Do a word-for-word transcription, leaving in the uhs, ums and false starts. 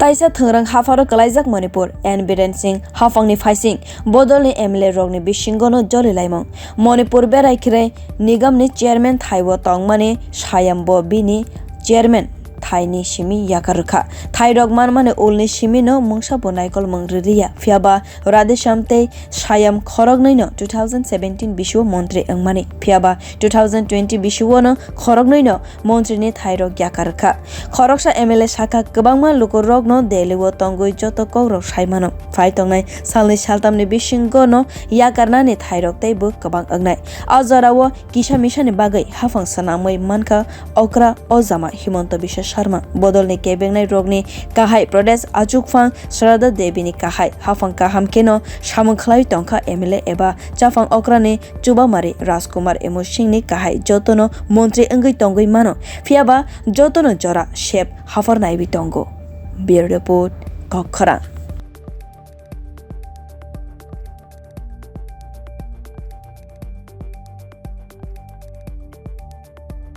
Taisa thwngrwng hapharo kwlaijak Manipur, N Biren Singh haphangni phaising bodolni M L A rokni bisingono jolilaimung. Manipur berai khere nigamni chairman thaibo tongmani Sayam bo bini chairman thaini simi yakar rwkha. Thairok manmani ulni simino mungsa bo naikolmung rwriya, phiyaba Radheshyam tei Sayam khoroknwino two thousand seventeen bisio montri wngmani, phiyaba two thousand twenty bisiono khoroknwino montrini thairok yakar rwkha. Khoroksa M L A sakha, kwbangma lukurokno Delhi-o tongwi joto kokrok sai mano. Phai tongnai salni saltamni bisingono yakarnani thairok teibo kwbang wngnai. A jorao kisa misani bagwi haphang swnamwi mankha okra ojama Himanta Biswa Sarma. Bodolni kebengnai rokni kahai Pradesh achukphang Sharada Debini kahai haphang kaham kheno samung khlaiwi tongkha M L A eba chaphang okrani Chubamari Rajkumar Emo Singhni kahai jotono montri wngwi tongwi mano, phiyaba jotono jora sep haphar naiwi tongo. Bureau Report, Kokkhorang.